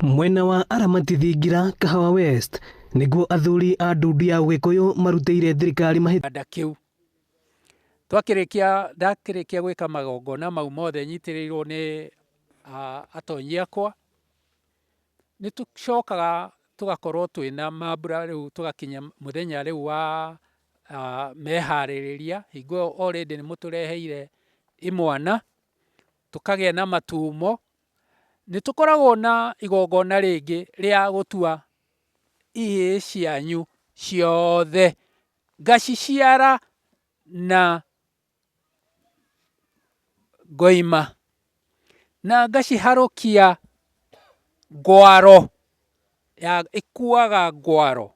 Mwena wa Aramati Thingira, Kahawa West, nĩguo athuri a ndundu ya Ũgĩkũyũ marutĩire thirikari mahĩtia. Kĩganda kĩu. Twakĩrĩkia, ndakĩrĩkia gwĩka magongona mau mothe nyitĩrĩirwo nĩ atonyi akwa, nĩ tũcokaga tũgakorwo twĩna mambura rĩu tũgakinya mũthenya rĩu wa meharĩrĩria, hingo ĩyo already nĩ mũtũreheire imwana, tũkagĩa na matumo. Nĩ tũkoragwo na igongona rĩngĩ rĩa gũtua ihĩĩ cianyu ciothe ngaciciara na ngoima na ngaciharũkia ngwaro, ĩkuaga ngwaro,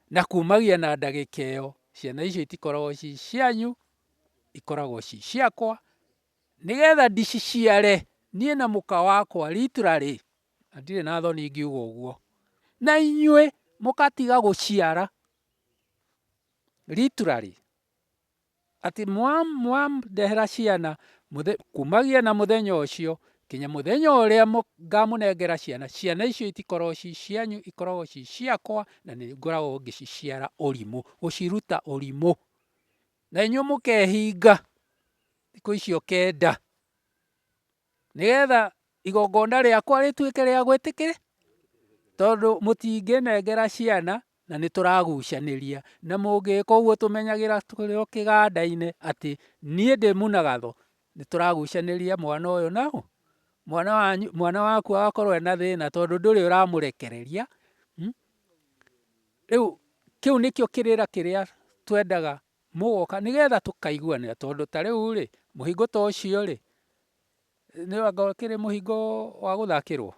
na kumagia na ndagĩka ĩyo ciana icio itikoragwo ci cianyu, ikoragwo ci ciakwa, nĩgetha ndiciciare niĩ na mũka wakwa literally, na ndirĩ na thoni ngiuga ũguo, na inyuĩ mũgatiga gũciara literally, atĩ mwandehera ciana kumagia na mũthenya ũcio nginya mũthenya ũrĩa ngamũnengera ciana, ciana icio itikoragwo ci cianyu, ikoragwo ci ciakwa na nĩ ngoragwo ngĩciciara ũrimũ, gũciruta ũrimũ. Na inyuĩ mũkehinga thikũ icio kenda, nĩgetha igongona rĩakwa rĩtuĩke rĩa gwĩtĩkĩrĩka, tondũ mũtingĩnengera ciana na nĩ tũragucanĩria. Na mũngĩka ũguo tũmenyagĩra tũrĩ o kĩganda-inĩ atĩ niĩ ndĩ mũnagatho, nĩ tũragucanĩria mwana ũyũ na ũ? Mwana wanyu, mwana waku agakorwo ena thĩna tondũ ndũrĩ ũramũrekereria. Rĩu kĩu nĩkĩo kĩrĩra kĩrĩa twendaga mũgoka nĩgetha tũkaiguanĩra, tondũ ta rĩu rĩ, mũhingo ta ũcio rĩ, nĩ anga ũkĩrĩ mũhingo wa gũthakĩrwo?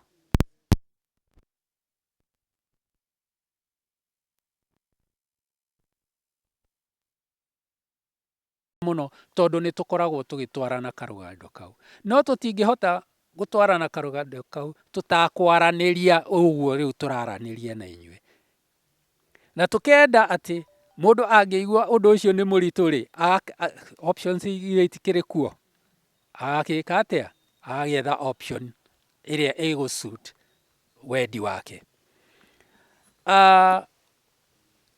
Mũno tondũ nĩ tũkoragwo tũgĩtwarana karũgando kau. No tũtingĩhota gũtwarana karũgando kau tũtakwaranĩria ũguo rĩu tũraranĩria na inyuĩ. Na tũkenda atĩ mũndũ angĩigua ũndũ ũcio nĩ mũritũ rĩ, options iria itikĩrĩ kuo, agagĩka atĩa? Agagĩetha option ĩrĩa ĩgũ suit wendi wake.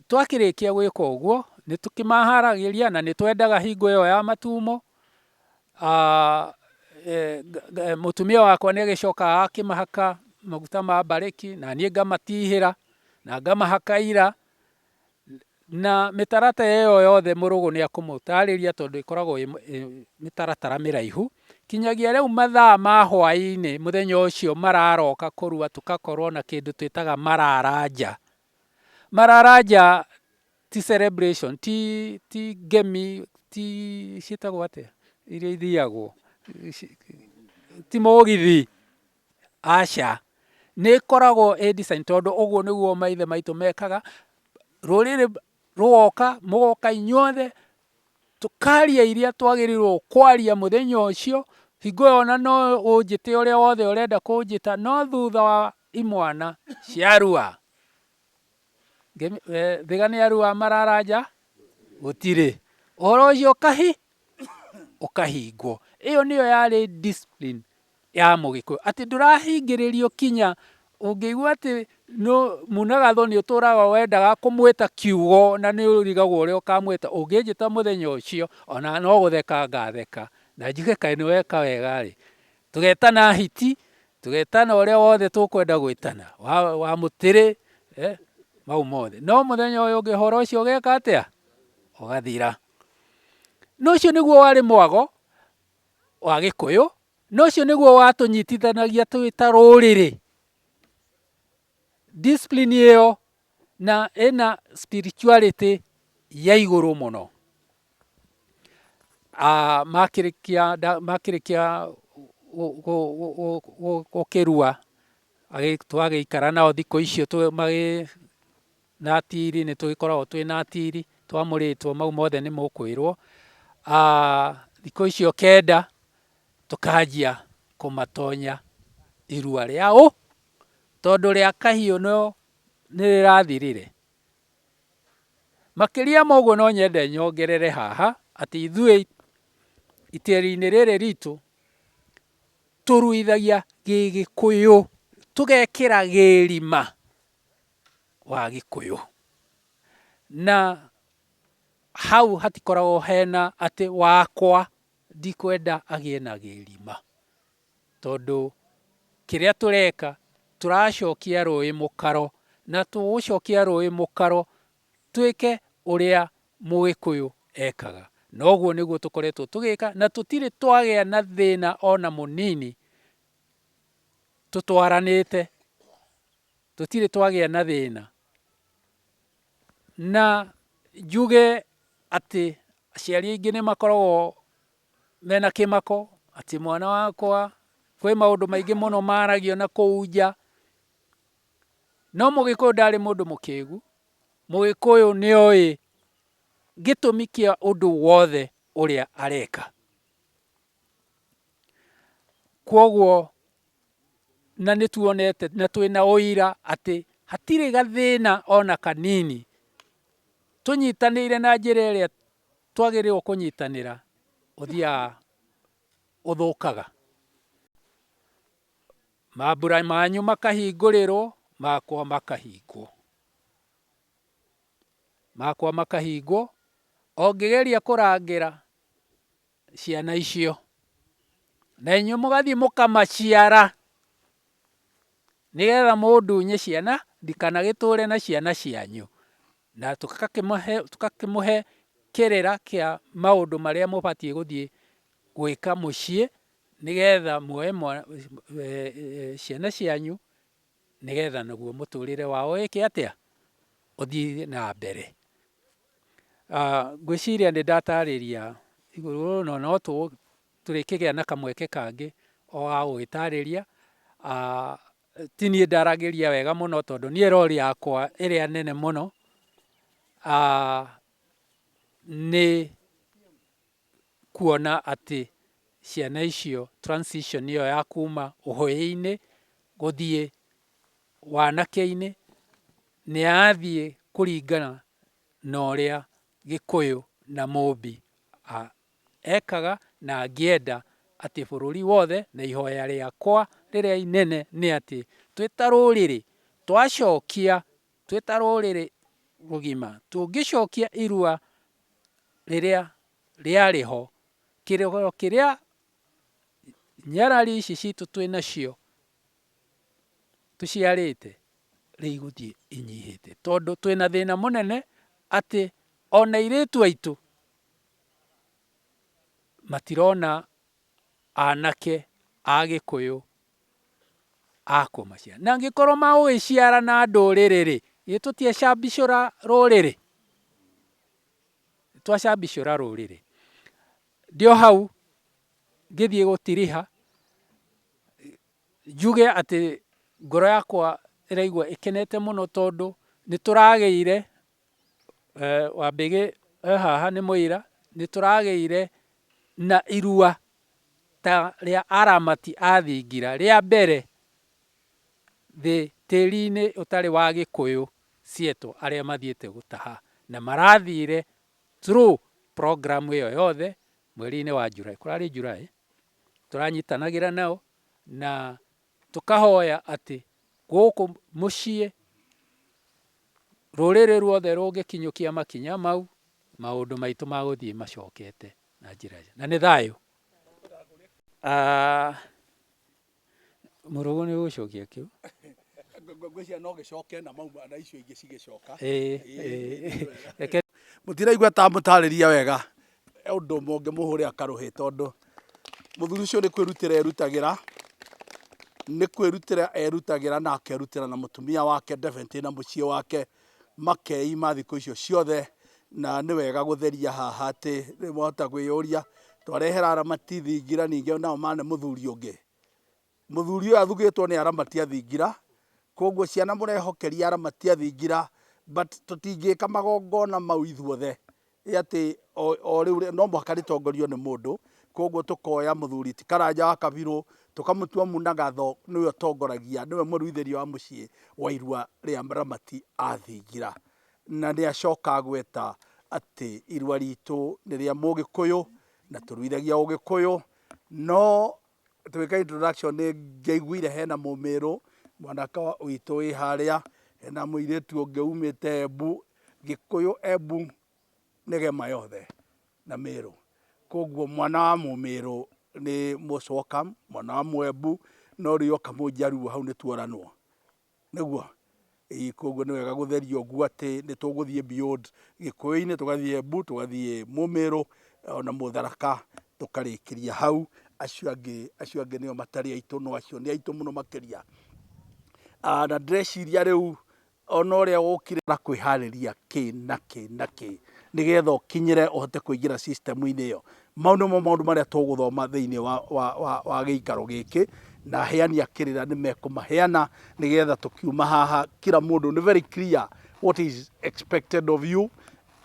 Twakĩrĩkia gwĩka ũguo, nĩ tũkĩmaharagĩria na nĩ twendaga hingo ĩyo ya matumo, mũtumia wakwa nĩ agĩcokaga agakĩmahaka maguta ma mbarĩki, na niĩ ngamatihĩra, na ngamahaka ira, na mĩtaratara ĩyo yothe mũrũgũ nĩ ekũmũtarĩria tondũ ĩkoragwo ĩ mĩtaratara mĩraihu, kinyagia rĩu mathaa ma hwainĩ mũthenya ũcio mararoka kũrua tũgakorwo na kĩndũ twĩtaga mararanja. Mararanja ti celebration, ti ti ngemi, ti ciĩtagwo atĩa iria ithiagwo, ti mũgithi, aca. Nĩ ĩkoragwo ĩ design tondũ ũguo nĩguo maithe maitũ mekaga, rũrĩrĩ rũgoka, mũgoka inyuothe, tũkaria iria twagĩrĩirwo kwaria mũthenya ũcio, hingo ĩyo ona no ũnjĩte ũrĩa wothe ũrenda kũnjĩta, no thutha wa imwana ciarua, Thiga nĩ arua mararanja gũtirĩ. Ũhoro ũcio ũkahingwo. Ĩyo nĩyo yarĩ discipline ya Mũgĩkũyũ. Atĩ ndũrahingĩrĩrio kinya ũngĩigua atĩ munagatho nĩ ũtũraga wendaga kũmwĩta kiugo na nĩ ũrigagwo ũrĩa ũkamwĩta, ũngĩnjĩta mũthenya ũcio ona no gũtheka ngatheka na njuge kaĩ nĩ weka wega ĩ. Tũgetana hiti, tũgetana ũrĩa wothe tũkwenda gwĩtana, wa mũtĩrĩ, mau mothe. No mũthenya ũyũ ũngĩ ũhoro ũcio ũgeka atĩa? Ũgathira. Na ũcio nĩguo warĩ mwago wa Gĩkũyũ, na ũcio nĩguo watũnyitithanagia twĩ ta rũrĩrĩ. Discipline ĩyo na ĩna spirituality ya igũrũ mũno. Makĩrĩkia makĩrĩkia gũkĩrua, twagĩikara nao thikũ icio na tiri, nĩ tũgĩkoragwo twĩ na tiri twamũrĩtwo, mau mothe nĩ mũkwĩrwo. Thikũ icio kenda tũkanjia kũmatonya irua rĩa ũ, tondũ rĩa kahiũ nĩ rĩrathirire. Makĩria ma ũguo no nyende nyongerere haha atĩ ithuĩ itĩri-inĩ rĩrĩ ritũ tũruithagia gĩgĩkũyũ, Tũgekĩra gĩrima wa Gĩkũyũ. Na hau hatikoragwo hena atĩ wakwa ndikwenda agĩe na gĩrima. Tondũ kĩrĩa tũreka tũracokia rũĩ mũkaro, na tũgũcokia rũĩ mũkaro twĩke ũrĩa Mũgĩkũyũ ekaga. Na ũguo nĩguo tũkoretwo tũgĩka na tũtirĩ twagĩa na thĩna ona mũnini tũtwaranĩte, tũtirĩ twagĩa na thĩna. Na njuge atĩ aciari aingĩ nĩ makoragwo mena kĩmako atĩ mwana wakwa, kwĩ maũndũ maingĩ mũno maragio na kũu nja, no Mũgĩkũyũ ndarĩ mũndũ mũkĩgu, Mũgĩkũyũ nĩ oĩ gĩtũmi kĩa ũndũ wothe ũrĩa areka. Kwoguo na nĩ tuonete na twĩna ũira atĩ hatirĩ gathĩna ona kanini tũnyitanĩire na njĩra ĩrĩa twagĩrĩirwo kũnyitanĩra ũthiaga ũthũkaga. Mambura manyu makahingũrĩrwo, makwa makahingwo. Makwa makahingwo, o ngĩgeria kũrangĩra ciana icio. Na inyuĩ mũgathiĩ mũkamaciara nĩgetha mũndunye ciana ndikanagĩtũre na ciana cianyu. Na tũgakĩmũhe kĩrĩra kĩa maũndũ marĩa mũbatiĩ gũthiĩ gwĩka mũciĩ nĩgetha muoye ciana cianyu nĩgetha naguo mũtũrĩre wao wĩke atĩa? Ũthiĩ na mbere. Ngwĩciria nĩ ndatarĩria igũrũ rĩu no tũrĩkĩgĩa na kamweke kangĩ o ga gũgĩtarĩria. Ti niĩ ndaragĩria wega mũno tondũ niĩ role yakwa ĩrĩa nene mũno nĩ kuona atĩ ciana icio transition ĩyo ya kuma ũhĩĩ-inĩ gũthiĩ wanake-inĩ nĩ yathiĩ kũringana na ũrĩa Gĩkũyũ na Mũmbi ekaga na ngĩenda atĩ bũrũri wothe na ihoya rĩakwa rĩrĩa inene nĩ atĩ twĩ ta rũrĩrĩ twacokia, twĩ ta rũrĩrĩ rũgima tũngĩcokia irua rĩrĩa rĩarĩ ho, kĩrĩro kĩrĩa nyarari ici citũ twĩ nacio tũciarĩte rĩu igũthiĩ inyihĩte. Tondũ twĩna thĩna mũnene atĩ ona airĩtu aitũ matirona anake a Gĩkũyũ a kũmaciara. Na angĩkorwo magũgĩciara na ndũrĩrĩ rĩ, githĩ tũtiecambicũra rũrĩrĩ? Twacambicũra rũrĩrĩ. Ndĩ o hau ngĩthiĩ gũtiriha, njuge atĩ ngoro yakwa ĩraigua ĩkenete mũno tondũ nĩ tũragĩire, Wambĩgĩ e haha nĩ mũira, nĩ tũragĩire na irua ta rĩa aramati a thingira rĩa mbere thĩ tĩri-inĩ ũtarĩ wa Gĩkũyũ cietwo arĩa mathiĩte gũtaha na marathire through program ĩyo yothe mweri-inĩ wa July, kũrarĩ July, tũranyitanagĩra nao na tũkahoya atĩ gũkũ mũciĩ rũrĩrĩ ruothe rũngĩkinyũkia makinya mau, maũndũ maitũ magũthiĩ macokete na njĩra njega. Na nĩ thayũ. Mũrũgũ nĩ ũgũcokia kĩu. Ngwĩciria no gĩcoke na mauma na icio ingĩ cigĩcoka. Ĩĩ, ĩĩ. Reke Mũtiraigua ta mũtarĩria wega ũndũ mũngĩmũhũrĩra karũhĩ tondũ mũthuri ũcio nĩ kwĩrutĩra erutagĩra, nĩ kwĩrutĩra erutagĩra na akerutĩra na mũtumia wake definitely na mũciĩ wake makeima thikũ icio ciothe na nĩ wega gũtheria haha atĩ rĩu mwahota kwĩyũria twarehera aramati thingira ningĩ nao mane mũthuri ũngĩ. Mũthuri ũyũ athugĩtwo nĩ aramati a thingira, koguo ciana mũrehokeria aramati a thingira, but tũtingĩka magongona mau ithuothe, ĩ atĩ o rĩu no mũhaka rĩtongorio nĩ mũndũ, koguo tũkoya mũthuri ti Karanja wa Kabirũ, tũkamũtua Munagatho nĩwe ũtongoragia, nĩwe mũruithĩria wa mũciĩ wa irua rĩa aramati a thingira. Na nĩ acoka agweta atĩ irua ritũ nĩ rĩa Mũgĩkũyũ, na tũruithagia Ũgĩkũyũ, no Tũgĩka introduction nĩ ngĩaiguire hena mũmĩrũ Mwanake witũ wĩ harĩa, hena mũirĩtu ũngĩ umĩte Embu, Gĩkũyũ, Embu nĩ gema yothe na Mĩrũ. Koguo mwana wa Mũmĩrũ nĩ most welcome, mwana wa Mũembu no rĩu oka Mũnjaruo hau nĩ tuoranwo. Nĩguo? Ĩĩ koguo nĩ wega gũtheria ũguo atĩ nĩ tũgũthiĩ beyond Gĩkũyũ-inĩ, tũgathiĩ Embu, tũgathiĩ Mũmĩrũ ona Mũtharaka tũkarĩkĩria hau. Acio angĩ acio angĩ nĩo matarĩ aitũ no acio nĩ aitũ mũno makĩria. Na ndĩreciria rĩu ona ũrĩa ũkire na kwĩharĩria kĩ na kĩ na kĩ nĩgetha ũkinyĩre ũhote kũingĩra system-inĩ ĩyo. Mau nĩmo maũndũ marĩa tũgũthoma thĩinĩ wa, wa, wa, wa gĩikaro gĩkĩ na aheani a kĩrĩra nĩ mekũmaheana nĩgetha tũkiuma haha kila mũndũ nĩ very clear what is expected of you,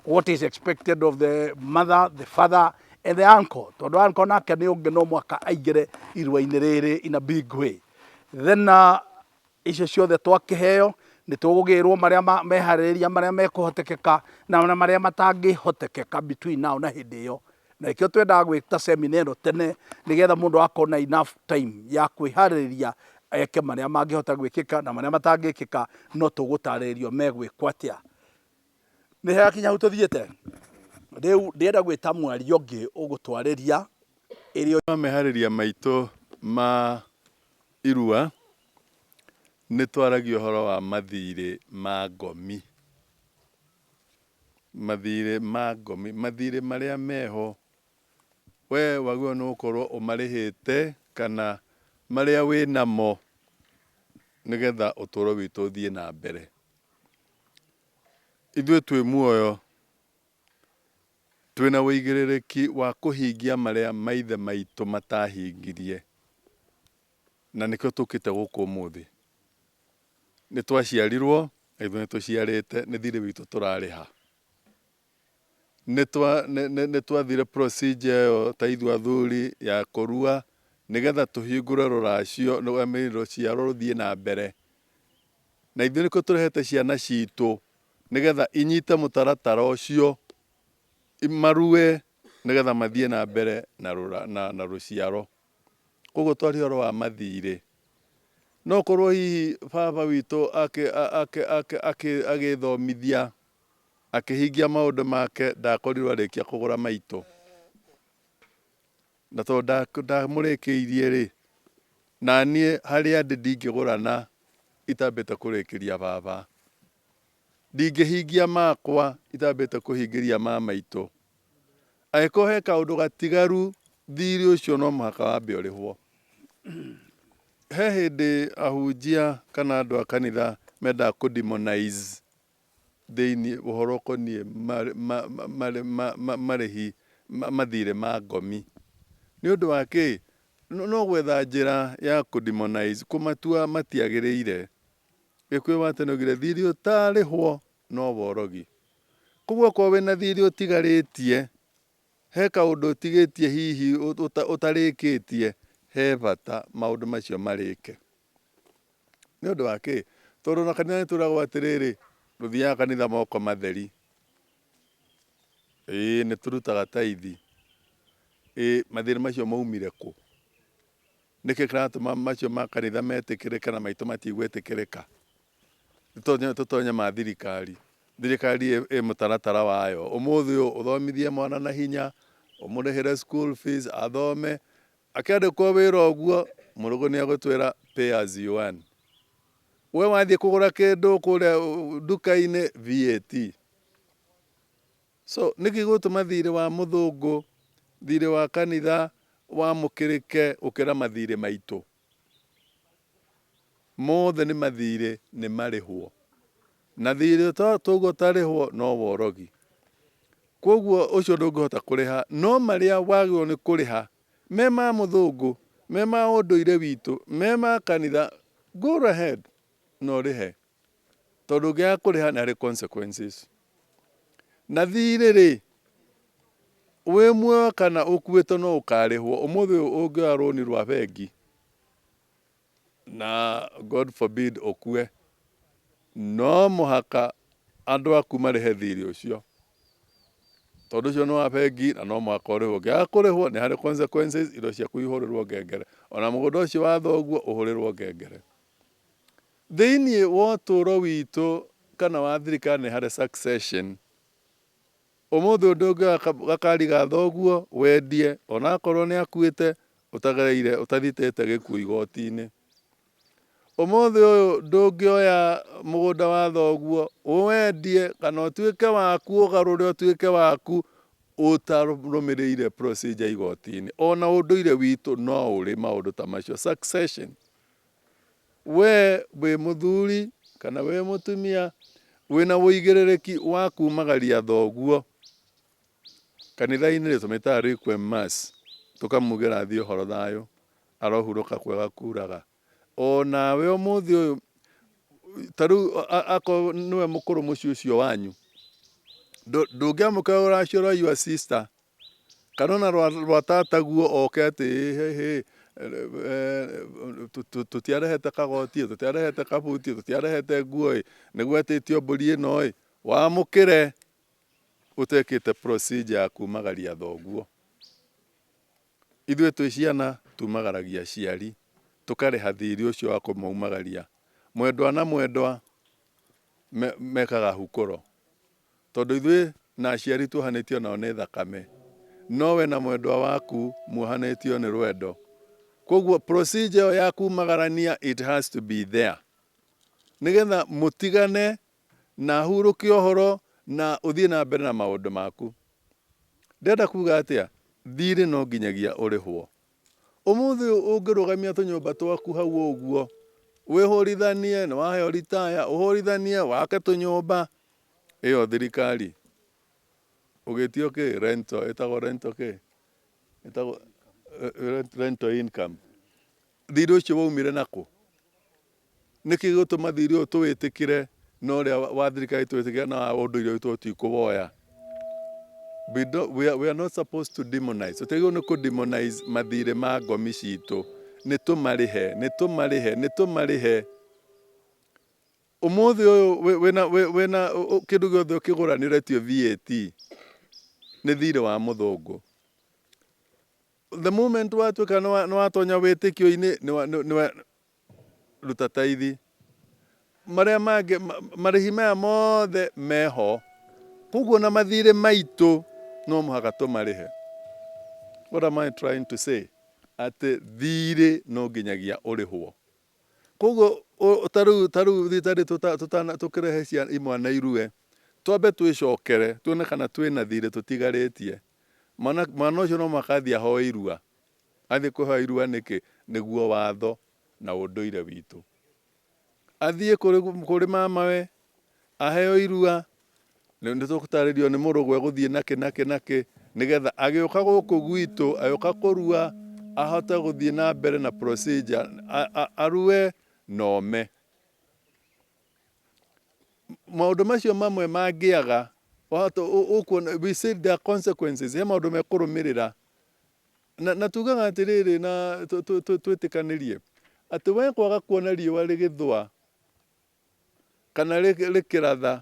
what is expected of the mother, the father and the uncle, tondũ uncle nake nĩ ũngĩ no mũhaka aingĩre irua-inĩ rĩrĩ in a big way. Then Icio ciothe twakĩheo, nĩ tũgũgĩrwo marĩa meharĩrĩria marĩa mekũhotekeka na marĩa matangĩhotekeka between now na hĩndĩ ĩyo. Na nĩkĩo twendaga gwĩta seminar ĩno tene nĩgetha mũndũ agakorwo na enough time ya kwĩharĩrĩria eke marĩa mangĩhota gwĩkĩka na marĩa matangĩkĩka no tũgũtarĩrĩrio megwĩkwo atĩa. Nĩ hakinya hau tũthiĩte? Rĩu ndĩrenda gwĩta mwaria ũngĩ ũgũtwarĩria ĩrĩa. Meharĩria maitũ ma irua, nĩ twaragia ũhoro wa mathirĩ ma ngomi. Mathirĩ ma ngomi, mathirĩ marĩa meho, we wagĩrĩirwo nĩ gũkorwo ũmarĩhĩte kana marĩa wĩnamo nĩgetha ũtũro witũ ũthiĩ na mbere. Ithuĩ twĩ muoyo, twĩna ũigĩrĩrĩki wa kũhingia marĩa maithe maitũ matahingirie. Na nĩkĩo tũkĩte gũkũ ũmũthĩ. Nĩ twaciarirwo, na ithuĩ nĩ tũciarĩte, nĩ thirĩ witũ tũrarĩha. Nĩ twathire procedure ĩyo ta ithuĩ athuri ya kũrua, nĩgetha tũhingũre rũracio, I mean rũciaro rũthiĩ na mbere. Na ithuĩ nĩkĩo tũrehete ciana citũ, nĩgetha inyite mũtaratara ũcio, marue nĩgetha mathiĩ na mbere na rũciaro. Koguo twaria ũhoro wa mathirĩ, no ũkorwo hihi baba witũ agĩthomithia, akĩhingia maũndũ make ndakorirwo arĩkia kũgũra maitũ. Na tondũ ndamũrĩkĩirie rĩ, naniĩ harĩa ndĩ ndingĩgũrana itambĩte kũrĩkĩria baba. Ndingĩhingia makwa itambĩte kũhingĩria ma maitũ. Angĩkorwo he kaũndũ gatigaru, thirĩ ũcio no mũhaka wambe ũrĩhwo. He hĩndĩ ahunjia kana andũ a kanitha mendaga kũ demonize thĩinĩ ũhoro ũkoniĩ marĩhi mathirĩ ma ngomi. Nĩ ũndũ wa kĩ? No gwetha njĩra ya kũ demonize, kũmatua matiagĩrĩire. Gĩkũyũ wa tene oigire thirĩ ũtarĩhwo no worogi. Koguo okorwo wĩna thirĩ ũtigarĩtie, he kaũndũ ũtigĩtie hihi ũtarĩkĩtie, he bata maũndũ macio marĩke. Nĩ ũndũ wa kĩ? Tondũ ona kanitha nĩ twĩragwo atĩrĩrĩ, ndũthiaga kanitha moko matheri. Ĩĩ nĩ tũrutaga taithi. Ĩĩ mathirĩ macio maumire kũ? Nĩkĩ kĩratũma macio ma kanitha metĩkĩrĩke na maitũ matigwĩtĩkĩrĩka? Tũtonye ma thirikari. Thirikari ĩ mũtaratara wayo. Ũmũthĩ ũyũ ũthomithie mwana na hinya, ũmũrĩhĩre school fees athome, akĩandĩkwo wĩra ũguo, mũrũgũ nĩ egũtwĩra pay as you earn. We wathiĩ kũgũra kĩndũ kũrĩa nduka-inĩ VAT. So nĩkĩ gĩgũtũma thirĩ wa mũthũngũ, thirĩ wa kanitha wamũkĩrĩke gũkĩra mathirĩ maitũ? Mothe nĩ mathirĩ nĩ marĩhwo. Na thirĩ twaigua ũtarĩhwo no worogi. Kwoguo ũcio ndũngĩhota kũrĩha, no marĩa wagĩrĩirwo nĩ kũrĩha me ma mũthũngũ, me ma ũndũire witũ, me ma kanitha, go ahead na ũrĩhe. Tondũ ũngĩaga kũrĩha nĩ harĩ consequences. Na thirĩ rĩ, wĩ muoyo kana ũkuĩte no ũkarĩhwo. Ũmũthĩ ũyũ ũngĩoya rũni rwa bengi na God forbid ũkue, no mũhaka andũ aku marĩhe thirĩ ũcio. Tondũ ũcio nĩ wa bengi na no mũhaka ũrĩhwo. Ũngĩaga kũrĩhwo nĩ harĩ consequences, indo ciaku ihũrĩrwo ngengere. Ona mũgũnda ũcio wa thoguo ũhũrĩrwo ngengere. Thĩinĩ wa ũtũũro witũ kana wa thirikari nĩ harĩ succession. Ũmũthĩ ũyũ ndũngĩoya gakari ga thoguo wendie ona akorwo nĩ akuĩte ũtagereire ũtathitĩte gĩkuũ igoti-inĩ. Ũmũthĩ ũyũ ndũngĩoya mũgũnda wa thoguo ũwendie kana ũtuĩke waku ũgarũre ũtuĩke waku ũtarũmĩrĩire procedure igoti-inĩ. Ona ũndũire witũ no ũrĩ maũndũ ta macio, succession. We wĩ mũthuri kana wĩ mũtumia wĩna ũigĩrĩrĩki wa kumagaria thoguo kanitha-inĩ rĩ tũmĩtaga requiem mass tũkamugĩra athiĩ ũhoro thayũ arohurũka kwega kuraga. O nawe ũmũthĩ ũyũ ta rĩu akorwo nĩwe mũkũrũ mũciĩ ũcio wanyu ndũngĩamũkĩra rũracio rwa your sister Kana ona rwa tataguo oke atĩ hĩ hĩ tũtiarehete kagoti ĩ, tũtiarehete kabuti ĩ, tũtiarehete nguo ĩ, nĩ gwetĩtio mbũri ĩno ĩ, wamũkĩre ũtekĩte procedure ya kumagaria thoguo. Ithuĩ twĩ ciana tumagaragia aciari, tũkarĩha thirĩ ũcio wa kũmaumagaria. Mwendwa na mwendwa mekaga hukũro. Tondũ ithuĩ na aciari tuohanĩtio nao nĩ thakame, no we na mwendwa waku muohanĩtio nĩ rwendo. Kwoguo procedure ĩyo ya kumagarania it has to be there. Nĩgetha mũtigane na ahurũke ũhoro na ũthiĩ na mbere na maũndũ maku. Ndĩrenda kuga atĩa? Thirĩ no nginyagia ũrĩhwo. Ũmũthĩ ũyũ ũngĩrũgamia tũnyũmba twaku hau ũguo, wĩhũrithanie, nĩ waheo ritaya, ũhũrithanie, wake tũnyũmba, ĩyo thirikari, ũgĩtio kĩ? Rental, ĩtagwo rental kĩ? Ĩtagwo rental income. Thirĩ ũcio waumire nakũ? Nĩkĩ gĩgũtũma thirĩ ũyũ tũwĩtĩkĩre na ũrĩa wa thirikari tũwĩtĩkĩre na wa ũndũire witũ tũtikũwoya? We, don't, we, are, we are not supposed to demonize. Tũtiagĩrĩirwo nĩ kũ demonize mathirĩ ma ngomi citũ. Nĩ tũmarĩhe, nĩ tũmarĩhe, nĩ tũmarĩhe. Ũmũthĩ ũyũ wĩna, wĩna kĩndũ gĩothe ũkĩgũra nĩ ũretio VAT. Nĩ thirĩ wa mũthũngũ. The moment watuĩka nĩ watonya wĩtĩkio-inĩ, nĩ ruta taithi. Marĩa mangĩ, marĩhi maya mothe meho. Koguo na mathirĩ maitũ no mũhaka tũmarĩhe. What am I trying to say? Atĩ thirĩ no nginyagia ũrĩhwo. Koguo ta rĩu ta rĩu rita rĩrĩ tũkĩrehe imwana irue, twambe twĩcokere tuone kana twĩna thirĩ tũtigarĩtie. Mwana mwana ũcio no mũhaka athiĩ ahoe irua. Athiĩ kũhoya irua nĩkĩ? Nĩguo watho na ũndũire witũ. Athiĩ kũrĩ kũrĩ mamawe, aheo irua, nĩ tũgũtarĩrio nĩ mũrũgwe egũthiĩ nakĩ nakĩ nakĩ, nĩgetha agĩũka gũkũ gwitũ, agĩũka kũrua, ahote gũthiĩ na mbere na procedure, arue na ome. Maũndũ macio mamwe mangĩaga, wahota ũkuona, we said there are consequences, he maũndũ mekũrũmĩrĩra. Na, na tugaga atĩrĩrĩ na twĩtĩkanĩrie atĩ we kwaga kuona riũa rĩgĩthũa kana rĩkĩratha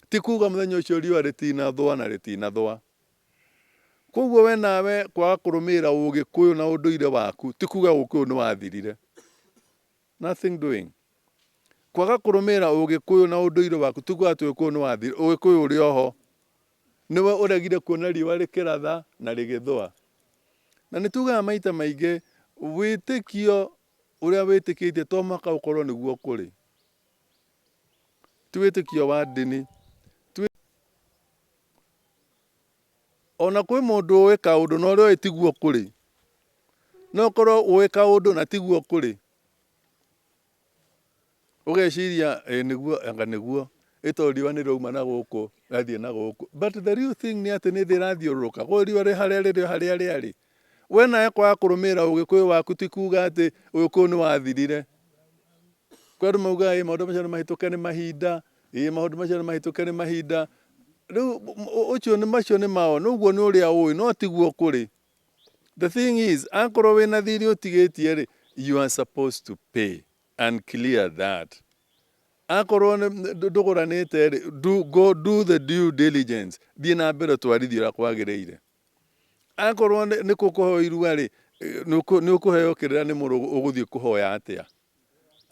ti kuga mũthenya ũcio riũa rĩtinathũa na rĩtinathũa. Koguo we nawe kwaga kũrũmĩrĩra ũgĩkũyũ na ũndũire waku ti kuga ũgĩkũyũ nĩ wathirire. Nothing doing. Kwaga kũrũmĩrĩra ũgĩkũyũ na ũndũire waku ti kuga atĩ ũgĩkũyũ nĩ wathirire. Ũgĩkũyũ ũrĩ oho. Nĩwe ũregire kuona riũa rĩkĩratha na rĩgĩthũa. Na nĩ tugaga maita maingĩ wĩtĩkio ũrĩa wĩtĩkĩtie to mũhaka ũkorwo nĩguo kũrĩ. Ti wĩtĩkio wa ndini. Ona kwĩ mũndũ ũĩ kaũndũ na ũrĩa ũĩ tiguo kũrĩ. No ũkorwo ũĩ kaũndũ na tiguo kũrĩ. Ũgeciria ĩ nĩguo anga nĩguo, ĩ tondũ riũa nĩ rĩrauma na gũkũ rĩrathiĩ na gũkũ. But the real thing nĩ atĩ nĩ thĩ ĩrathiũrũrũka, koguo riũa rĩ harĩa rĩrĩ o harĩa rĩarĩ. We nawe kwaga kũrũmĩrĩra ũgĩkũyũ waku ti kuga atĩ ũgĩkũyũ nĩ wathirire. Kwĩ andũ maugaga ĩ maũndũ macio nĩ mahĩtũke nĩ mahinda, ĩ maũndũ macio nĩ mahĩtũke nĩ mahinda. Rĩu ũcio macio nĩ mao, na ũguo nĩ ũrĩa ũĩ no tiguo kũrĩ. The thing is, akorwo wĩna thirĩ ũtigĩtie rĩ, you are supposed to pay and clear that. Akorwo ndũgũranĩte rĩ, do, go do the due diligence, thiĩ na mbere ũtwarithie ũrĩa kwagĩrĩire. Akorwo nĩ kũheo irua rĩ, nĩ ũkũheo kĩrĩra nĩ mũrũ ũgũthiĩ kũhoya atĩa?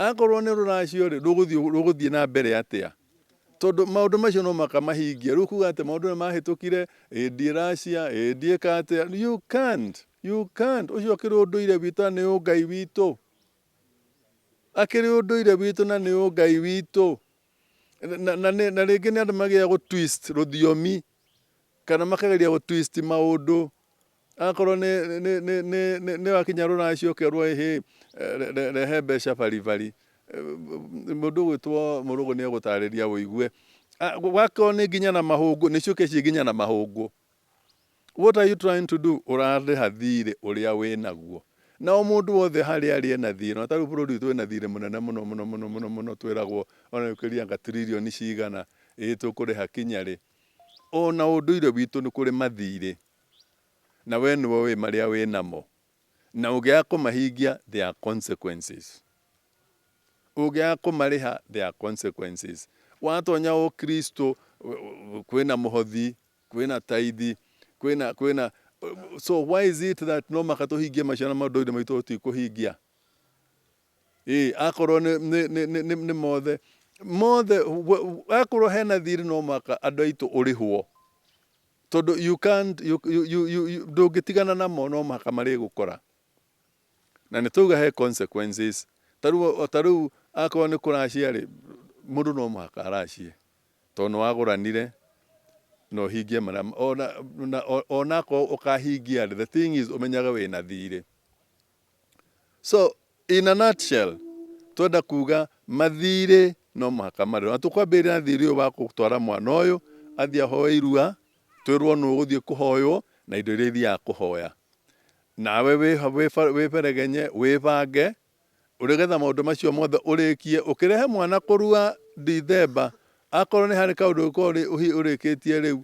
Akorwo nĩ rũracio rĩ, rũgũthiĩ rũgũthiĩ na mbere atĩa? Tondũ maũndũ macio no mũhaka mahingie. Rĩu kuga atĩ maũndũ nĩ mahĩtũkire, ĩ ndiĩracia, ĩ ndiĩka atĩa, you can't, you can't. Ũcio ũkĩrĩ ũndũire witũ na nĩ ũngai witũ. Akĩrĩ ũndũire witũ na nĩ ũngai witũ. Na, na, na, na rĩngĩ nĩ andũ magĩa gũ twist rũthiomi kana makageria gũ twist maũndũ. Akorwo nĩ nĩ nĩ nĩ nĩ nĩ wakinya rũracio ũkerwo ĩhĩ rehe mbeca baribari. Mũndũ ũgwĩtwo Mũrũgũ nĩ egũtarĩria ũigue. Wakorwo nĩ nginya na mahũngũ, nĩ ciũke ciĩ nginya na mahũngũ. What are you trying to do? Ũrarĩha thirĩ ũrĩa wĩnaguo. Na o mũndũ wothe harĩa arĩ ena thirĩ. Na ta rĩu bũrũri witũ wĩna thirĩ mũnene mũno mũno mũno mũno mũno twĩragwo ona nĩ anga trillion cigana, ĩ tũkũrĩha kinya rĩ. Ona ũndũire witũ nĩ kũrĩ mathirĩ. Na we nĩwe ũĩ marĩa wĩ namo. Na ũngĩaga kũmahingia there are consequences. Ũngĩaga kũmarĩha there are consequences. Watonya ũkristo kwĩna mũhothi, kwĩna taithi, kwĩna kwĩna so why is it that no maka tũhingie macio na maũndũ maitũ tũtikũhingia? Ĩĩ akorwo nĩ nĩ nĩ nĩ nĩ nĩ mothe mothe akorwo hena thirĩ no mũhaka andũ aitũ ũrĩhwo. Tondũ you can't you, you, you, you, you, ndũngĩtigana namo no mũhaka marĩgũkora. Na nĩ twauga he consequences. Ta rĩu ta rĩu akorwo nĩ kũracia rĩ, mũndũ no mũhaka aracie. Tondũ nĩ wagũranire na ũhingie marĩa ona ona onakorwo ũkahingia rĩ, the thing is ũmenyage wĩna thirĩ. So in a nutshell, twenda kuga mathirĩ no mũhaka marĩhwo. Na tũkwambĩrĩria na thirĩ ũyũ wa gũtwara mwana ũyũ athiĩ ahoe irua, twĩrwo nũ ũgũthiĩ kũhoywo na indo iria ithiaga kũhoya. Nawe wĩberegenye, wĩbange, nĩgetha maũndũ macio mothe ũrĩkie, ũkĩrehe mwana kũrua Dithemba, akorwo nĩ harĩ kaũndũ ũngĩkorwo ũrĩkĩtie rĩu,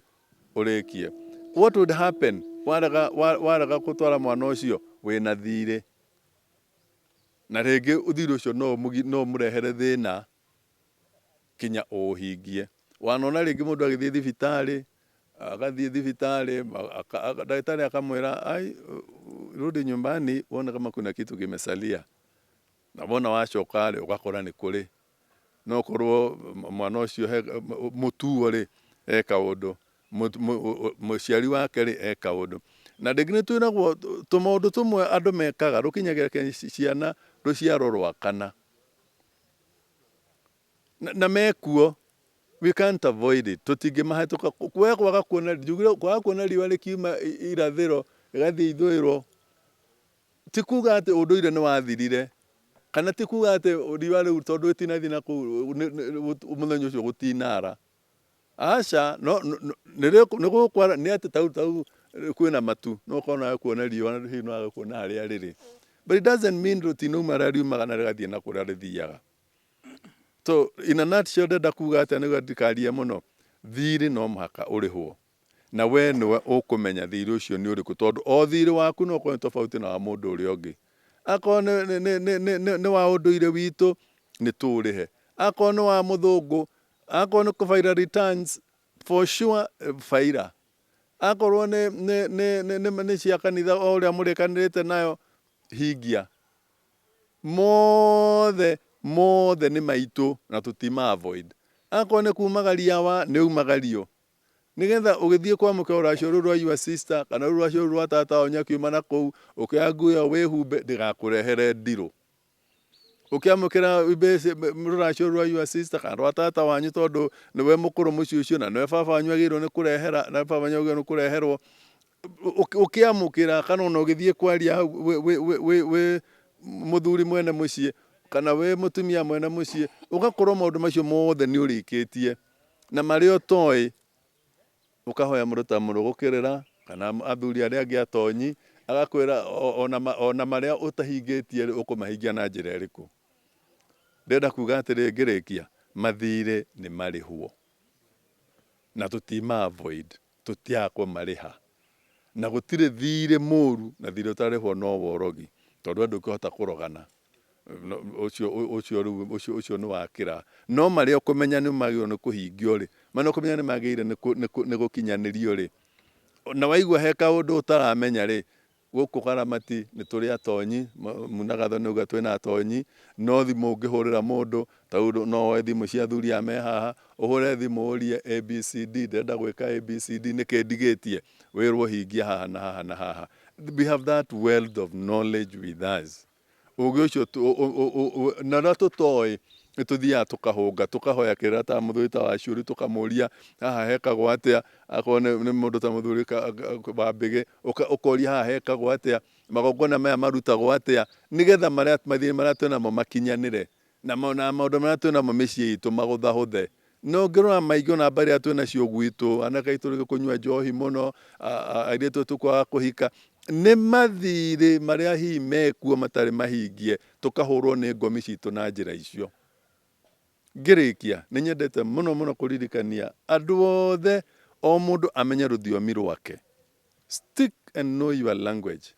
ũrĩkie. What would happen warega, warega gũtwara mwana ũcio wĩna thirĩ? Na rĩngĩ thirĩ ũcio no no ũmũrehere thĩna kinya ũũhingie. Wanona rĩngĩ mũndũ agĩthiĩ thibitarĩ, agathiĩ thibitarĩ, ndagĩtarĩ akamwĩra ai, rudi nyumbani uone kama kuna kitu kimesalia. Na wona wacoka rĩ, ũgakora nĩ kũrĩ. No ũkorwo mwana ũcio he mũtuo rĩ, e kaũndũ, mũciari wake rĩ, e kaũndũ. Na rĩngĩ nĩ twĩragwo tũmaũndũ tũmwe andũ mekaga rũkinyagia ciana rũciaro rwa kana. Na mekuo, we can't avoid it, tũtingĩmahĩtũka. We kwaga kuona, njugire kwaga kuona riũa rĩkiuma irathĩro rĩgathiĩ ithũĩro, Ti kuga atĩ ũndũire nĩ wathirire, kana ti kuga atĩ riũa rĩu tondũ rĩtinathiĩ na kũu mũthenya ũcio gũtinara. Aca, no nĩ gũkwara, nĩ atĩ ta rĩu kwĩna matu, no ũkorwo no wage kuona riũa na hihi no wage kuona harĩa rĩrĩ. But it doesn't mean rĩtinauma harĩa riumaga na rĩgathiĩ na kũrĩa rĩthiaga. So in a nutshell ndĩrenda kuga atĩa nĩguo ndikarie mũno, thirĩ no mũhaka ũrĩhwo. Na wee nĩwe ũkũmenya thiirĩ ũcio nĩ ũrĩkũ, tondũ o thiirĩ waku no ũkorwo nĩ tofauti na wa mũndũ ũrĩa ũngĩ. Akorwo nĩ, nĩ, nĩ, nĩ, nĩ, nĩ, nĩ wa ũndũire witũ, nĩ tũũrĩhe. Akorwo nĩ wa mũthũngũ, akorwo nĩ kũbaira returns, for sure baira. Akorwo nĩ, nĩ, nĩ, nĩ, nĩ, nĩ cia kanitha o ũrĩa mũrĩkanĩrĩte nayo, hingia. Mothe, mothe nĩ maitũ na tũtima avoid. Akorwo nĩ kumagaria wa, nĩ umagario. Nĩgetha ũgĩthiĩ kwamũkĩra rũracio rũu rwa your sister kana rũracio rũu rwa tata wanyu akiuma na kũu, ũkĩoya nguo ĩyo wĩhumbe ndĩgakũrehere ndirũ. Ũkĩamũkĩra rũracio rũu rwa your sister kana rwa tata wanyu tondũ nĩwe mũkũrũ mũciĩ ũcio na nĩwe baba wanyu agĩrĩirwo nĩ kũrehera na baba wanyu agĩrĩirwo nĩ kũreherwo, ũkĩamũkĩra kana ona ũgĩthiĩ kwaria hau wĩ mũthuri mwene mũciĩ kana wĩ mũtumia mwene mũciĩ, ũgakorwo maũndũ macio mothe nĩ ũrĩkĩtie. Na marĩa ũtoĩ, ũkahoya mũndũ ta mũrũgũkĩrĩra kana athuri arĩa angĩ atonyi, agakwĩra ona marĩa ũtahingĩtie rĩ, ũkũmahingia na njĩra ĩrĩkũ. Ndĩrenda kuga atĩrĩ ngĩrĩkia, mathirĩ nĩ marĩhwo na tũtima avoid, tũtiaga kũmarĩha. Na gũtirĩ thirĩ mũru na thirĩ ũtararĩhwo no worogi, tondũ we ndũngĩhota kũrogana. Ũcio ũcio rĩu ũcio ũcio nĩ wakĩra. No marĩa ũkũmenya nĩ magĩrĩirwo nĩ kũhingio rĩ, marĩa ũkũmenya nĩ magĩrĩire nĩ gũkinyanĩrio rĩ, na waigua he kaũndũ ũtaramenya rĩ, Gũkũ Karamati nĩ tũrĩ atonyi, Munagatho nĩ auga twĩna atonyi, no thimũ ũngĩhũrĩra mũndũ, ta rĩu no woe thimũ cia athuri aya me haha, ũhũre thimũ ũrie ABCD, ndĩrenda gwĩka ABCD nĩkĩ ndigĩtie, wĩrwo hingia haha na haha na haha. We have that wealth of knowledge with us. Ũgĩ ũcio na ũrĩa tũtoĩ nĩ tũthiaga tũkahũnga tũkahoya kĩrĩra ta mũthuri ta Waciũri tũkamũria haha hekagwo atĩa, akorwo nĩ mũndũ ta mũthuri Wambĩgĩ ũkoria haha hekagwo atĩa, magongona maya marutagwo atĩa, nĩgetha marĩa mathirĩ marĩa twĩnamo makinyanĩre. Na maũndũ marĩa twĩ namo mĩciĩ itũ magũthahũthe. Na ũngĩrora maingĩ ona mbarĩ iria twĩ nacio gwitũ, anake aitũ rĩngĩ kũnyua njohi mũno, airĩtu aitũ kwaga kũhika, nĩ mathirĩ marĩa hihi mekuo matarĩ mahingie, tũkahũrwo nĩ ngomi citũ na njĩra icio. Ngĩrĩkia, nĩ nyendete mũno mũno kũririkania andũ othe, o mũndũ amenye rũthiomi rwake. Stick and know your language.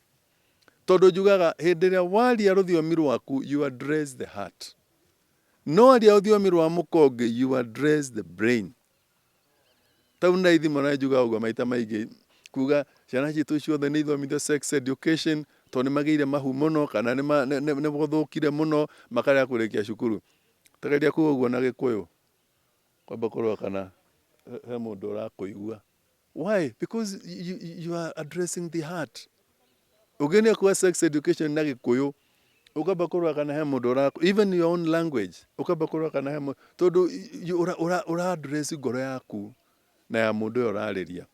Tondũ njugaga hĩndĩ ĩrĩa waria rũthiomi rwaku you address the heart. No aria rũthiomi rwa mũkongĩ you address the brain. Tau nĩ ithimo na njugaga ũguo maita maingĩ kuga ciana citũ ciothe nĩ ithomithio sex education tondũ nĩ magĩire mahu mũno kana nĩ gũthũkire mũno makarega kũrĩkia cukuru. Ta geria kuga ũguo na Gĩkũyũ kwamba kũrora kana he mũndũ ũrakũigua. Why? Because you, you are addressing the heart. Ũngĩnia kuga sex education na Gĩkũyũ, ũkamba kũrora kana he mũndũ ũra even your own language, ũkamba kũrora kana he mũndũ, tondũ ũra, ũra, ũra address ngoro yaku na ya mũndũ ũyũ ũrarĩria.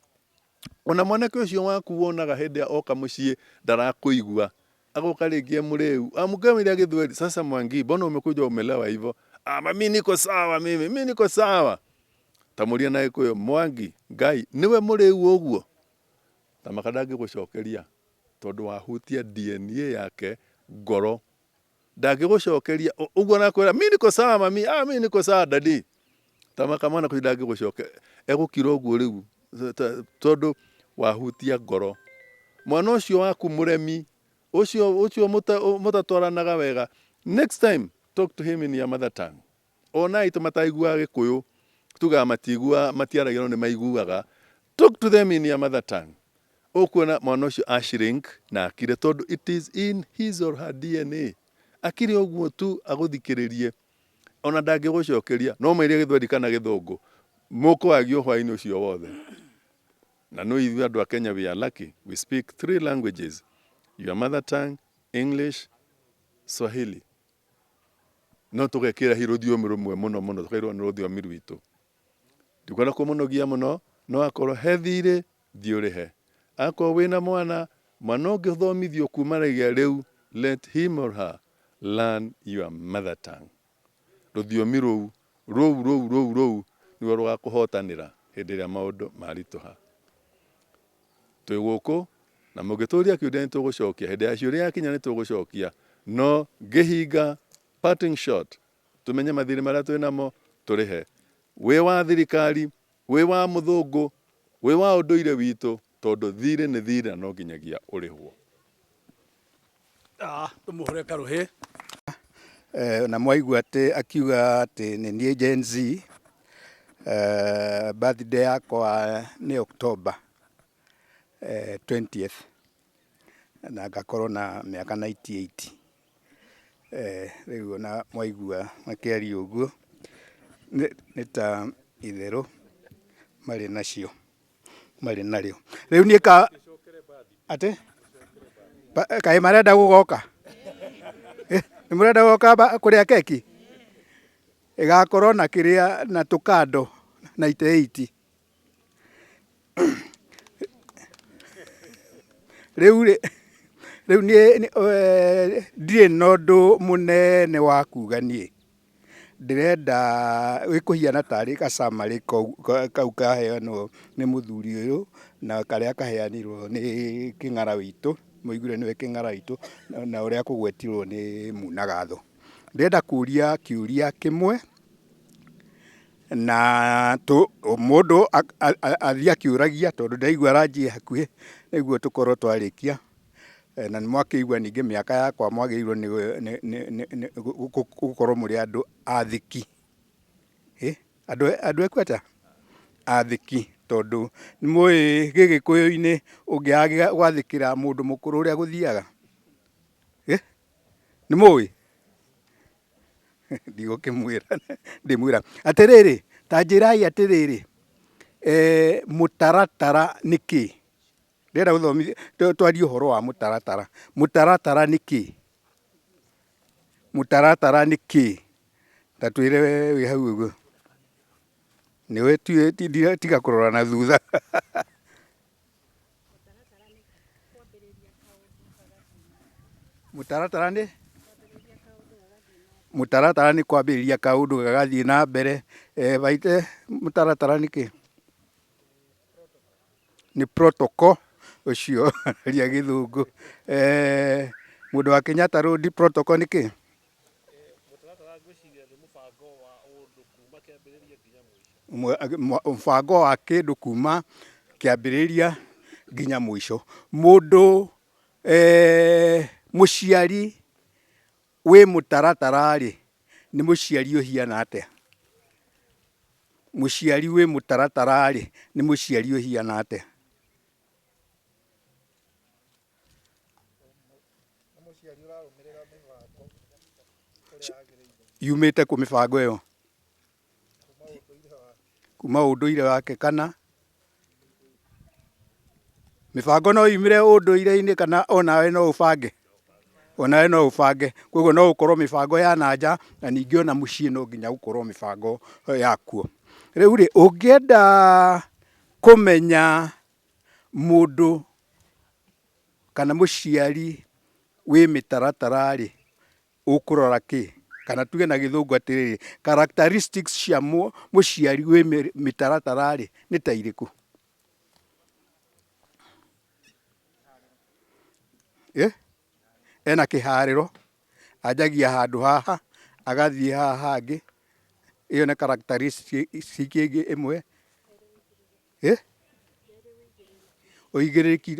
Ona mwanake ũcio waku wonaga hĩndĩ ĩrĩa oka mũciĩ ndarakũigua, agoka rĩngĩ e mũrĩu, amũkamĩria Gĩthweri, sasa Mwangi, mbona umekuja umelewa hivyo? Ah, mami niko sawa mimi, mimi niko sawa. Ta mũria na Gĩkũyũ, Mwangi, Ngai, nĩwe mũrĩu ũguo? Ta maka ndangĩgũcokeria tondũ wahutia DNA yake ngoro. Ndangĩgũcokeria ũguo arakwĩra mi niko sawa mami, ah mi niko sawa daddy. Ta maka mwana kũu ndangĩgũcokeria, egũkira ũguo rĩu tondũ wahutia ngoro. Mwana ũcio waku mũremi, ũcio ũcio mũtatwaranaga wega, next time talk to him in your mother tongue. Ona aitũ mataiguaga Gĩkũyũ, tugaga matiiguaga, matiaragia no nĩ maiguaga. Talk to them in your mother tongue. Ũkuona mwana ũcio a shrink na akire tondũ it is in his or her DNA. Akire ũguo tu agũthikĩrĩrie ona ndangĩgũcokeria no mwĩre Gĩthweri kana Gĩthũngũ mũkũagio hwainĩ ũcio wothe. Na no ithuĩ andũ a Kenya we are lucky. We speak three languages. Your mother tongue, English, Swahili. No tũgekĩra hihi rũthiomi rũmwe mũno mũno tũkairwo nĩ rũthiomi rwitũ. Ndikwenda kũmũnogia mũno, no akorwo he thirĩ, thiĩ ũrĩhe. Akorwo wĩna mwana, mwana ũngĩthomithio kumanagia rĩu, let him or her learn your mother tongue. Rũthiomi rũu, rũu rũu rũu rũu nĩruo rũgakũhotanĩra hĩndĩ ĩrĩa maũndũ maritũha. Twĩ gũkũ, na mũngĩtũria kĩũria nĩ tũgũcokia, hĩndĩ ya ciũria yakinya nĩ tũgũcokia, no ngĩhinga parting shot, tũmenye mathirĩ marĩa twĩ namo tũrĩhe. Wĩ wa thirikari, wĩ wa mũthũngũ, wĩ wa ũndũire witũ, tondũ thirĩ nĩ thirĩ na no nginyagia ũrĩhwo. Ah, tũmũhũre karũhĩ. Eh, na mwaigua atĩ akiuga atĩ nĩ niĩ Gen Z eh, birthday yakwa nĩ October eh, 20th na ngakorwo na mĩaka 98 eh, rĩu ona mwaigua makĩaria ũguo nĩ ta itherũ marĩ nacio. Marĩ narĩo. Rĩu niĩ ka atĩ kaĩ marenda gũgoka? Nĩ mũrenda gũgoka kũrĩa keki? Ĩgakorwo na kĩrĩa na tũkando 98. Rĩu rĩ, rĩu niĩ ndirĩ na ũndũ mũnene wa kuga niĩ. Ndĩrenda ĩkũhiana tarĩ ga summary kau kaheanwo nĩ mũthuri ũyũ na karĩa kaheanirwo nĩ kĩng'ara witũ, mũiguire nĩwe kĩng'ara witũ na ũrĩa akũgwetirwo nĩ Muna Gatho. Ndĩrenda kũria kĩũria kĩmwe na mũndũ athiĩ akĩũragia tondũ ndĩraigua aranjia hakuhĩ nĩguo tũkorwo twarĩkia. Na nĩ mwakĩigua ningĩ mĩaka yakwa mwagĩrĩirwo nĩ gũkorwo mũrĩ andũ athĩki. Andũ eku atĩa? Athĩki. Tondũ nĩ mũĩ gĩgĩkũyũ-inĩ ũngĩaga gwathĩkĩra mũndũ mũkũrũ ũrĩa gũthiaga? Nĩ mũĩ? Ndigũkĩmwĩra, ndĩmwĩra. Atĩrĩrĩ, ta njĩrai atĩrĩrĩ, mũtaratara nĩ kĩĩ? Ndĩrenda gũthomithia, twarie ũhoro wa mũtaratara. Mũtaratara nĩ kĩĩ? Mũtaratara nĩ kĩĩ? Ta twĩre wĩ hau ũguo. Nĩwe tiga kũrora na thutha. Mũtaratara nĩ? Mũtaratara nĩ kwambĩrĩria kaũndũ gagathiĩ na mbere. Baite mũtaratara nĩ kĩĩ? Nĩ protocol ũcio aria gĩthũngũ. Mũndũ wa Kenyatta Road protocol nĩ kĩĩ? Mũtaratara ngwĩciria nĩ mũbango wa ũndũ kuma kĩambĩrĩria nginya mũico. Mũbango wa kĩndũ kuma kĩambĩrĩria nginya mũico. Mũndũ mũciari wĩ mũtaratara rĩ, nĩ mũciari ũhiana atĩa? Mũciari wĩ mũtaratara rĩ, nĩ mũciari ũhiana atĩa? Yumĩte kũ mĩbango ĩyo? Kuma ũndũire wake kana? Mĩbango no yumĩre ũndũire-inĩ kana onawe no ũbange? Onawe no ũbange. Koguo no gũkorwo mĩbango ya na nja na ningĩ ona mũciĩ no nginya gũkorwo mĩbango yakuo. Rĩu rĩ, ũngĩenda kũmenya mũndũ kana mũciari wĩ mĩtaratara rĩ, ũkũrora kĩ? Kana tuge na gĩthũngũ atĩrĩrĩ, characteristics cia mũciari wĩ mĩtaratara rĩ, nĩ ta irĩkũ? Ena kĩharĩro, anjagia handũ haha, agathiĩ haha hangĩ, ĩyo nĩ characteristic ĩngĩ ĩmwe. Ũigĩrĩrĩki,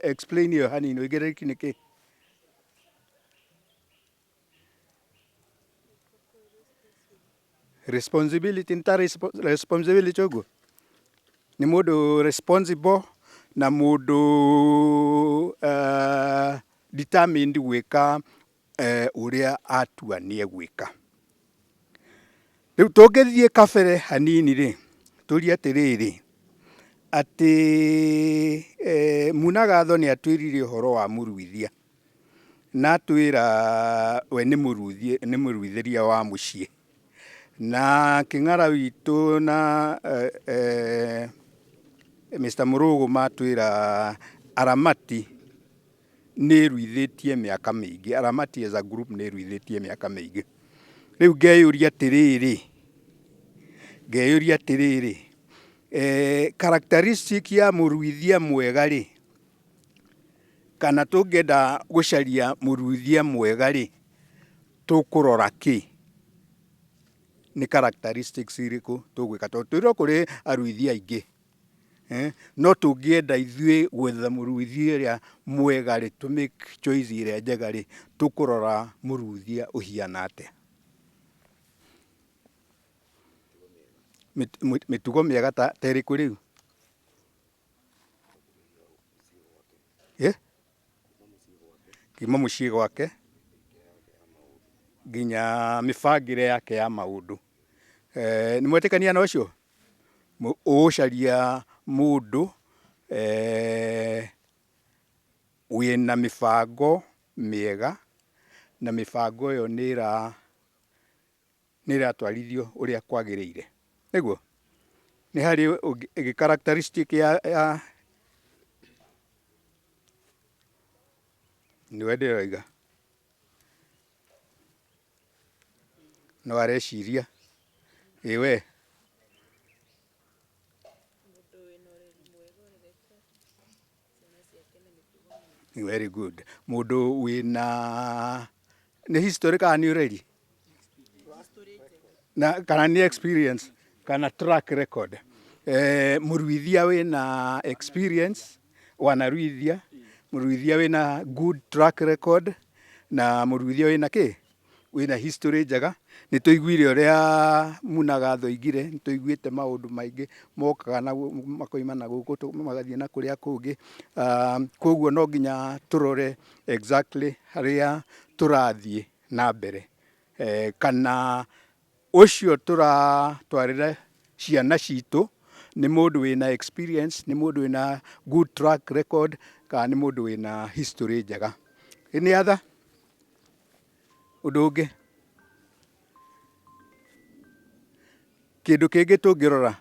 explain ĩyo hanini, ũigĩrĩrĩki nĩ kĩĩ? Responsibility nĩ ta responsibility ũguo? Nĩ mũndũ responsible na mũndũ determined gwĩka ũrĩa atua nĩ egwĩka. Rĩu tũngĩthiĩ kabere hanini rĩ, tũrie atĩrĩrĩ, atĩ Muna Gatho nĩ atwĩrire ũhoro wa mũruithia. Na atwĩra we nĩ nĩ mũruithĩria wa mũciĩ. Na kĩng'ara witũ na Mister Mũrũgũ matwĩra Aramati nĩ ĩruithĩtie mĩaka mĩingĩ, Aramati as a group nĩ ĩruithĩtie mĩaka mĩingĩ. Rĩu ngeyũria atĩrĩrĩ, ngeyũria atĩrĩrĩ, characteristic ya mũruithia mwega rĩ, Kana tũngĩenda gũcaria mũruithia mwega rĩ, tũkũrora kĩ? Nĩ characteristics irĩkũ tũgwĩka? Tondũ twĩrwo kũrĩ aruithia aingĩ, no tũngĩenda ithuĩ gwetha mũruithia ũrĩa mwega rĩ, tũ make choice ĩrĩa njega rĩ, tũkũrora mũruithia ũhiana atĩa? Mĩtugo mĩega ta ĩrĩkũ rĩu? Kuma mũciĩ gwake nginya mĩbangĩre yake ya maũndũ. Nĩ mwetĩkania na ũcio? Ũgũcaria mũndũ wĩna mĩbango mĩega na mĩbango ĩyo nĩ ĩra nĩ ĩratwarithio ũrĩa kwagĩrĩire. Nĩguo? Nĩ harĩ ũngĩ characteristic ya ya nĩwe ndĩroiga. No areciria. Ĩ we. Very good. Mũndũ wĩna nĩ history kana nĩ ũreri? Na kana nĩ experience kana track record. Eh, mũruithia wĩna experience wanaruithia, mũruithia wĩna good track record na mũruithia wĩna kĩ? wĩna history njega. Nĩ tũiguire ũrĩa Munagatho oigire, nĩ tũiguĩte maũndũ maingĩ mokaga na makoima na gũkũ magathiĩ na kũrĩa kũngĩ. Koguo no nginya tũrore exactly harĩa tũrathiĩ na mbere kana ũcio tũratwarĩra ciana citũ nĩ mũndũ wĩna experience, nĩ mũndũ wĩna good track record kana nĩ mũndũ wĩna history njega. Any other? Ũndũ ũngĩ? Kĩndũ kĩngĩ tũngĩrora?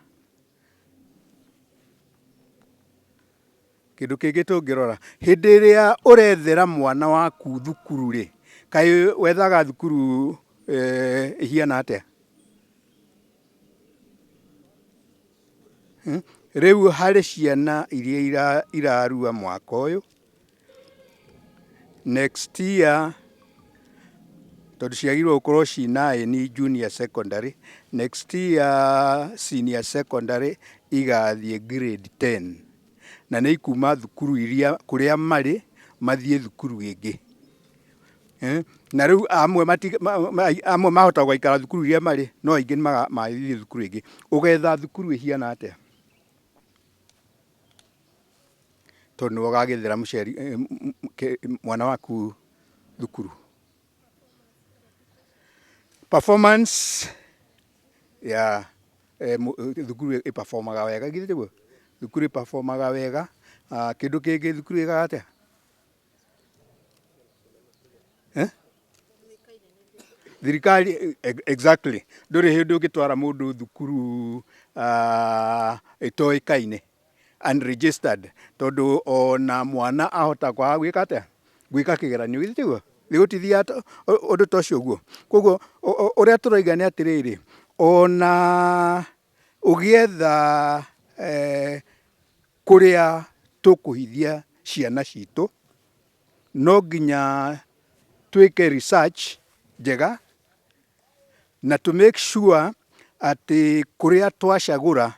Kĩndũ kĩngĩ tũngĩrora, hĩndĩ ĩrĩa ũrethera mwana waku thukuru rĩ, kaĩ wethaga thukuru ĩhiana atĩa? Rĩu harĩ ciana iria irarua mwaka ũyũ, next year tondũ ciagĩrĩirwo gũkorwo ciĩ nine junior secondary, next year senior secondary igathiĩ grade ten. Na nĩ ikuma thukuru iria kũrĩa marĩ mathiĩ thukuru ĩngĩ. Na rĩu amwe amwe mahota gũgaikara thukuru iria marĩ no aingĩ nĩ magathiĩ thukuru ĩngĩ. Ũgetha thukuru ĩhiana atĩa? Tondũ nĩwe ũgagĩethera mũciari mwana waku thukuru. Performance ya thukuru ĩ perform aga wega githĩ tiguo? Thukuru ĩ perform aga wega, kĩndũ kĩngĩ thukuru ĩkaga atĩa? Eh? Thirikari exactly ndũrĩ hĩndĩ ũngĩtwara mũndũ thukuru ĩtoĩkaine unregistered tondũ ona mwana ahota kwaga gwĩka atĩa? Gwĩka kĩgeranio githĩ tiguo? Gũtithiaga ũndũ ta ũcio ũguo. Koguo ũrĩa tũroiga nĩ atĩrĩrĩ, ona ũgĩetha kũrĩa tũkũhithia ciana citũ, no nginya twĩke research njega na tũ make sure atĩ kũrĩa twacagũra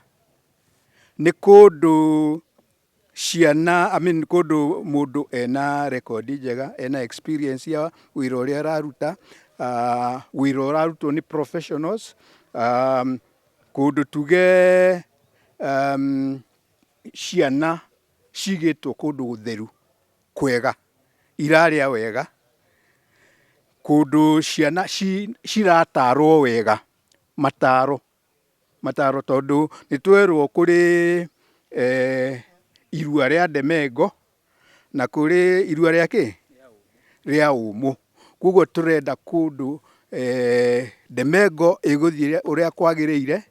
nĩ kũndũ ciana I mean kũndũ mũndũ ena rekondi njega, ena experience ya wĩra ũrĩa araruta, wĩra ũrarutwo nĩ professionals, kũndũ tuge ciana cigĩtwo kũndũ gũtheru kwega, irarĩa wega, kũndũ ciana ciratarwo wega, mataro. Mataro tondũ nĩ twerwo kũrĩ irua rĩa Ndemengo na kũrĩ irua rĩa kĩ? Rĩa ũmũ. Koguo tũrenda kũndũ Ndemengo ĩgũthiĩ ũrĩa kwagĩrĩire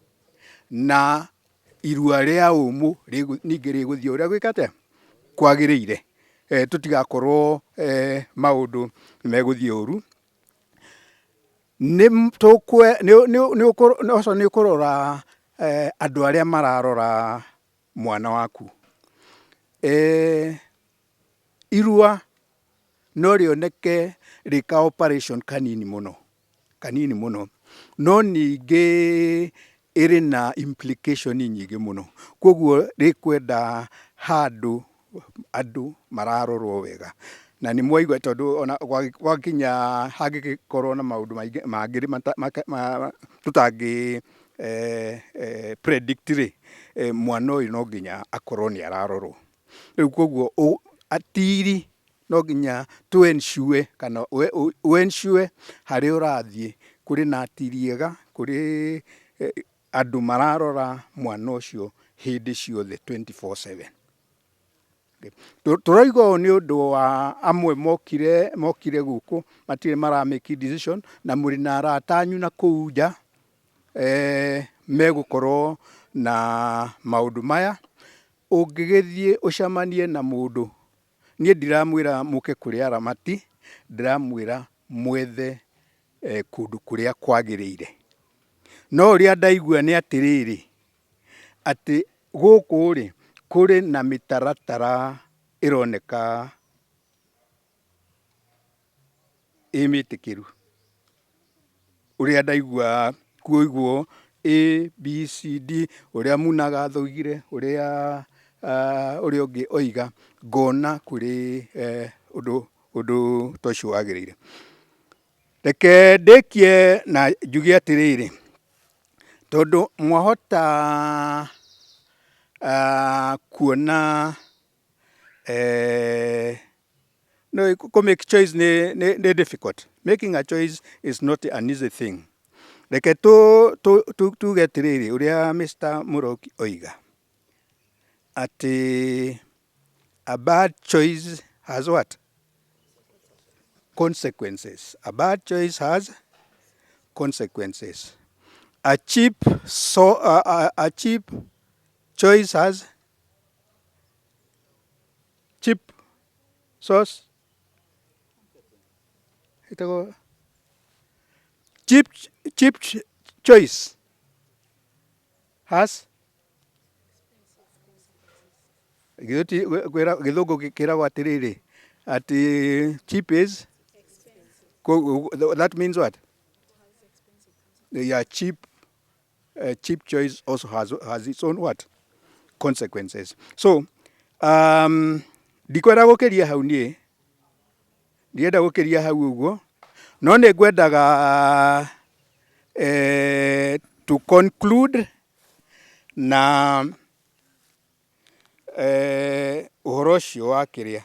na irua rĩa ũmũ ningĩ rĩgũthiĩ ũrĩa gwĩka atĩa? Kwagĩrĩire. Tũtigakorwo maũndũ nĩ megũthiĩ ũru. Nĩ ũcio nĩ ũkũrora andũ arĩa mararora mwana waku. Irua no rĩoneke rĩ ka operation kanini mũno, kanini mũno, no ningĩ ĩrĩ na implication nyingĩ mũno. Koguo rĩkwenda handũ andũ mararorwo wega. Na nĩ mwaigua tondũ ona gwakinya hangĩgĩkorwo na maũndũ mangĩ tũtangĩ predict rĩ, mwana ũyũ no nginya akorwo nĩ ararorwo. Rĩu koguo atiri no nginya tũ ensure kana ũ ensure harĩa ũrathiĩ kũrĩ na atiri ega, kũrĩ andũ mararora mwana ũcio hĩndĩ ciothe 24/7. Tũroiga ũũ nĩ ũndũ wa amwe mokire mokire gũkũ matirĩ mara make decision na mũrĩ na arata anyu na kũu nja megũkorwo na maũndũ maya. Ũngĩgĩthiĩ ũcemanie na mũndũ, niĩ ndiramwĩra mũke kũrĩ aramati, ndĩramwĩra mwethe kũndũ kũrĩa kwagĩrĩire. No ũrĩa ndaigua nĩ atĩrĩrĩ, atĩ gũkũ rĩ, kũrĩ na mĩtaratara ĩroneka ĩ mĩtĩkĩru. Ũrĩa ndaigua kwoigwo A, B, C, D, ũrĩa Munagatho oigire, ũrĩa ũrĩa ũngĩ oiga, ngona kũrĩ ũndũ ũndũ ta ũcio wagĩrĩire. Reke ndĩkie na njuge atĩrĩrĩ, tondũ mwahota kuona no kũ make choice nĩ, nĩ, nĩ difficult. Making a choice is not an easy thing. Reke tuge atĩrĩrĩ, ũrĩa Mr. Mũroki oiga atĩ a bad choice has what? Consequences. A bad choice has consequences. A cheap so a cheap choice has cheap sauce. Ĩtagwo cheap choice has gĩthũngũ kĩragwo atĩrĩrĩ, atĩ cheap is, that means what? Yeah, cheap choice also has its own what? Consequences. So ndikwenda gũkĩria hau niĩ, ndienda gũkĩria hau ũguo, no nĩ ngwendaga to conclude na ũhoro ũcio wa kĩrĩa.